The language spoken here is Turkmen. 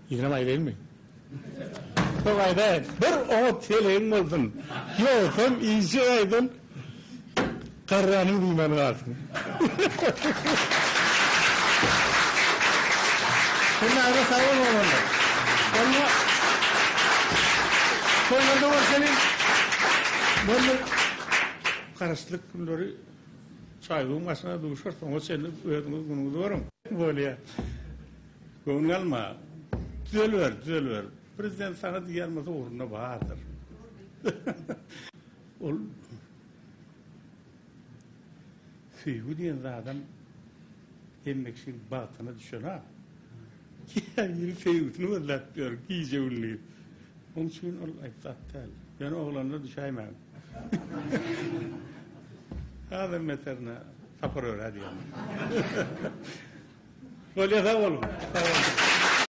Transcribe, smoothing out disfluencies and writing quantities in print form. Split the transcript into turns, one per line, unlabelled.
Ýygnam aýdaýynmy? Soň aýdaýyn. Bir oňat heleýiň bolsun. Ýogsam işe gaýdan garranyň diýmän galsyn. Hemmäňize sag boluň oglanlar. Onda toýlarda görşeliň. Men bir garaşsyzlyk günleri çaýyň başyna duşarys. Oňa çenli özüňiz günüňizi görüň. Bolýar. Göwnüňe alma. Düzeliber, düzeliber. Prezident saňa diýýän bolsa ugrunda bardyr. Ol söýgi diýen zadam hemme kişiň bagtyna düşenok. Käbiri söýgüsini gözläp ýör gije-gündiz. Oň üçin ol aýp zat däl. Ýöne oglanlar düşäýmäň. Hazam beterine Sapar Örä diýýän. Bolýa sag boluň. Sag boluň.